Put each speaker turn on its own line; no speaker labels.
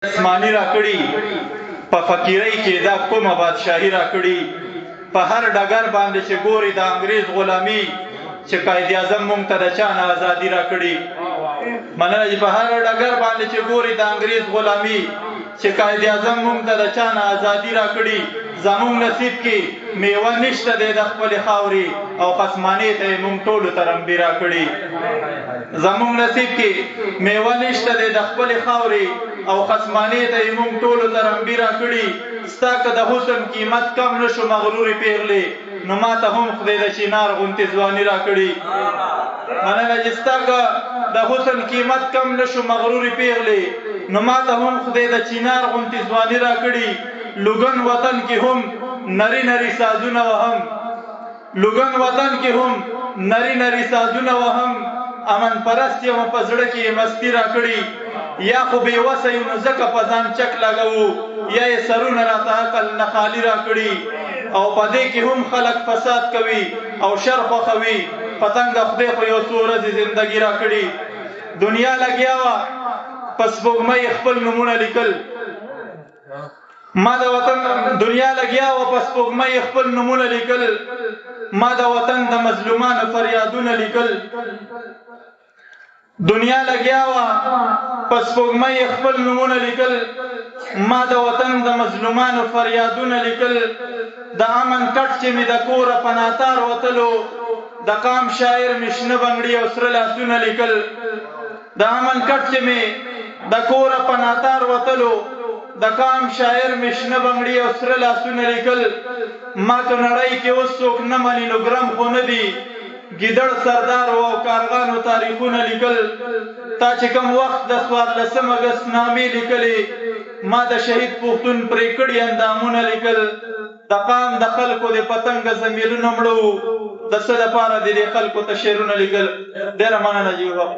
اسماني راکړي، په فقیرۍ کې دا کومه بادشاهي راکړي؟ په هر ډګر باندې چې ګوري د انګریز غلامي، چې قائد اعظم مونږ ته د چا نه ازادي راکړي؟ مننه چې په هر ډګر باندې چې ګوري د انګریز غلامي، چې قائد اعظم مونږ ته د چا نه ازادي راکړي؟ زمونږ نصیب کې میوه نشته دی د خپلې خاورې، او خصمانې ته یې مونږ ټولو ته رمبي راکړي. زمونږ نصیب کې میوه نشته دی د خپلې خاورې، او خصمانې ته یې مونږ ټولو ته رمبي راکړي. ستا که د حسن قیمت کم نشو مغرورې پیغلې، نو ما ته هم خدای د چینار غونتې ځواني راکړي. مننه چې ستا که د حسن قیمت کم نشو مغرورې پیغلې، نو ما ته هم خدای د چینار غونتې ځواني راکړي. لوګن وطن کې هم نری نری سازونه وهم، لوګن وطن کې هم نری نری سازونه وهم، امن پرست یم په زړه کې مستی راکړي. یا خو بې وسه یو نو ځکه په ځان چک لګوو، یا یې سرونه راته عقل نه خالي راکړي. او په دې کې هم خلک فساد کوي او شر خوښوي، پتنګ خدای خو یو څو ورځې زندګي راکړي. دنیا لګیا وه په سپوږمۍ خپل نومونه لیکل، ما د وطن دنیا لګیا وه په سپوږمۍ خپل نومونه لیکل، ما د وطن د مظلومانو فریادونه لیکل. دنیا لګیا وه په سپوږمۍ خپل نومونه لیکل، ما د وطن د مظلومانو فریادونه لیکل. د امن کټ چې مې د کوره په ناتار وتلو، د قام شاعر مې شنه بنګړي او سره لاسونه لیکل. د امن کټ چې مې د کوره په ناتار وتلو، د قام شاعر مې شنه بنګړي او سره لاسونه لیکل. ما که نړۍ کې اوس څوک نه مني نو ګرم خو نه دي، ګیدړ سردار او کارغانو تاریخونه لیکل. تا چې کوم وخت د 14 اګست نامې لیکلې، ما د شهید پښتون پرې کړي اندامونه لیکل. د قام د خلکو د پتنګ ضمیرونه مړه وو، د څه دپاره د دې خلکو ته شعرونه لیکل؟ ډېره مننه جی. وخت.